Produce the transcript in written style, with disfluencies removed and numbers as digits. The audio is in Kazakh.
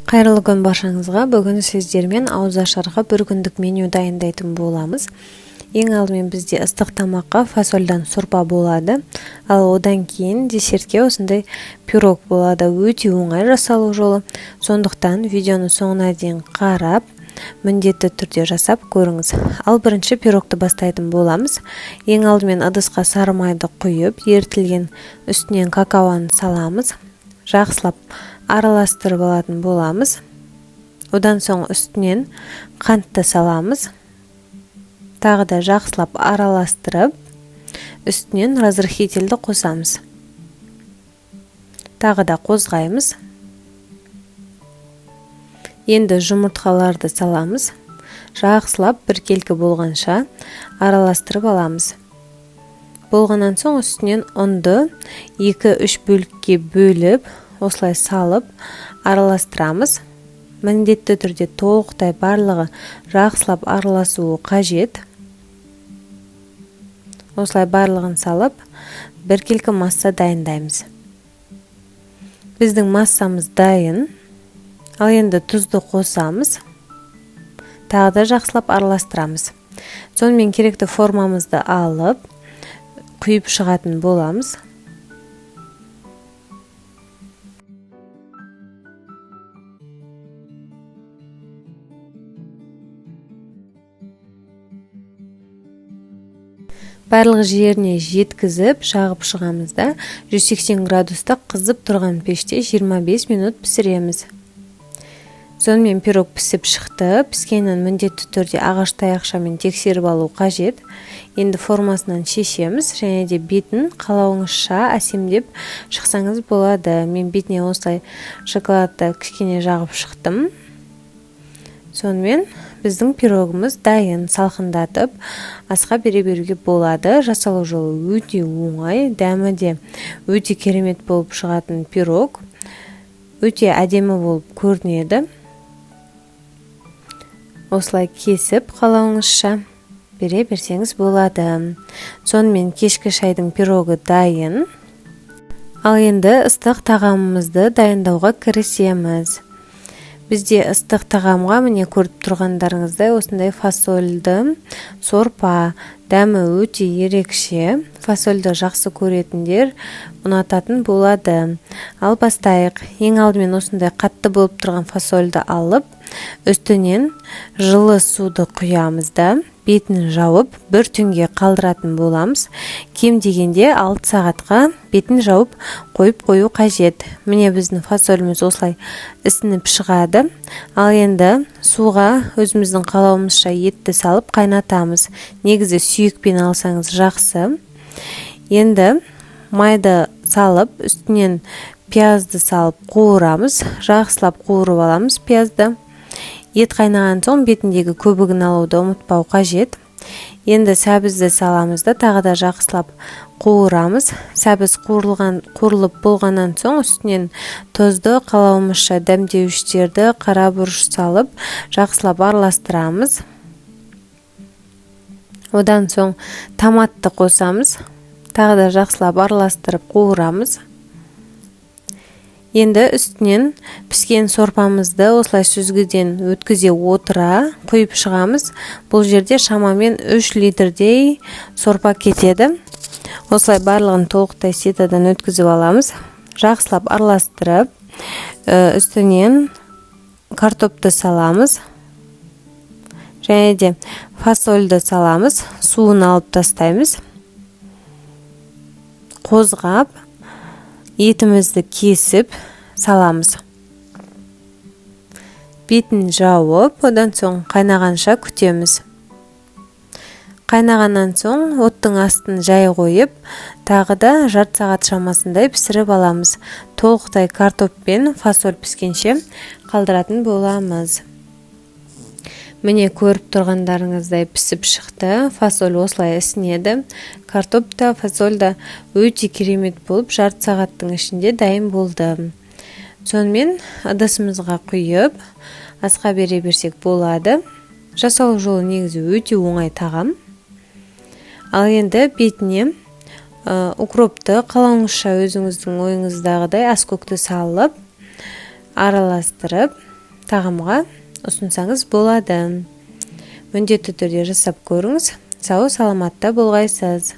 Қайырлы күн баршаңызға. Бүгін сіздермен ауызашарға бір күндік меню дайындайтын боламыз. Ең алдымен бізде ыстық тамаққа фасольдан сорпа болады. Ал одан кейін десертке осындай пирог болады. Өте оңай жасалу жолы. Сондықтан видеоны соңына дейін қарап, міндетті түрде жасап көріңіз. Ал бірінші пирогты бастайтын боламыз. Ең алдымен ыдысқа сары майды құйып, ерітілген үстінен какаоны саламыз. Жақсылап араластырып алатын боламыз. Одан соң үстінен қантты саламыз. Тағы да жақсылап араластырып, үстінен разрыхительді қосамыз. Тағы да қозғаймыз. Енді жұмыртқаларды саламыз. Жақсылап біркелкі болғанша араластырып аламыз. Болғаннан соң үстінен ұнды 2-3 бөлікке бөліп, осылай салып араластырамыз. Міндетті түрде толықтай барлығы жақсылап араласуы қажет. Осылай барлығын салып, біркелкі масса дайындаймыз. Біздің массамыз дайын. Ал енді тұзды қосамыз. Тағы да жақсылап араластырамыз. Сонымен керекті формамызды алып, құйып шығатын боламыз. Барлық жеріне жеткізіп, жағып шығамыз да, 180 градуста қызып тұрған пеште 25 минут пісіреміз. Сонымен пирог пісіп шықты. Піскенін міндетті түрде ағаш таяқшамен тексеріп алу қажет. Енді формасынан шешеміз және де бетін қалауыңызша әсемдеп шықсаңыз болады. Мен бетіне осылай шоколадты кішкене жағып шықтым. Сонымен біздің пирогымыз дайын. Салқындатып асқа бере беруге болады. Жасалу жолы өте оңай, дәмі де өте керемет болып шығатын пирог. Өте әдемі болып көрінеді. Осылай кесіп қалауыңызша бере берсеңіз болады. Сонымен кешкі шайдың пирогы дайын. Ал енді ыстық тағамымызды дайындауға кірісеміз. Бізде ыстық тағамға міне көріп тұрғандарыңыздай осындай фасольді сорпа, дәмі өте ерекше. Фасольді жақсы көретіндер ұнататын болады. Ал бастайық. Ең алдымен осындай қатты болып тұрған фасольді алып, үстінен жылы суды құямыз да, бетін жауып, бір түнге қалдыратын боламыз. Кем дегенде 6 сағатқа бетін жауып қойып қою қажет. Міне біздің фасоліміз осылай ісініп шығады. Ал енді суға өзіміздің қалауымызша етті салып қайнатамыз. Негізі сүйекпен алсаңыз жақсы. Енді майды салып, үстінен пиязды салып қуырамыз. Жақсылап қуырып аламыз пиязды. Ет қайнаған соң бетіндегі көбігін алуды ұмытпау қажет. Енді сәбізді саламыз да тағы да жақсылап қуырамыз. Сәбіз қуырылып болғаннан соң үстінен тұзды, қалауымызша дәмдеуіштерді, қара бұрыш салып жақсылап араластырамыз. Одан соң томатты қосамыз. Тағы да жақсылап араластырып қуырамыз. Енді үстінен піскен сорпамызды осылай сүзгіден өткізе отыра құйып шығамыз. Бұл жерде шамамен 3 литрдей сорпа кетеді. Осылай барлығын толықтай ситадан өткізіп аламыз. Жақсылап араластырып, үстінен картопты саламыз. Және де фасольді саламыз. Суын алып тастаймыз. Қозғап, етімізді кесіп саламыз. Бетін жауып, одан соң қайнағанша күтеміз. Қайнағаннан соң оттың астын жай қойып, тағы да жарты сағат шамасындай пісіріп аламыз. Толықтай картоп пен фасоль піскенше қалдыратын боламыз. Міне көріп тұрғандарыңыздай пісіп шықты. Фасоль осылай ісінеді. Картоп та, фасоль да өте керемет болып жарты сағаттың ішінде дайын болды. Сонымен ыдысымызға құйып, асқа бере берсек болады. Жасалу жолы негізі өте оңай тағам. Ал енді бетіне укропты қалауыңызша өзіңіздің ойыңыздағыдай аскөкті салып, араластырып, Тағамға ұсынсаңыз болады. Міндетті түрде жасап көріңіз. Сау саламатта болғайсыз.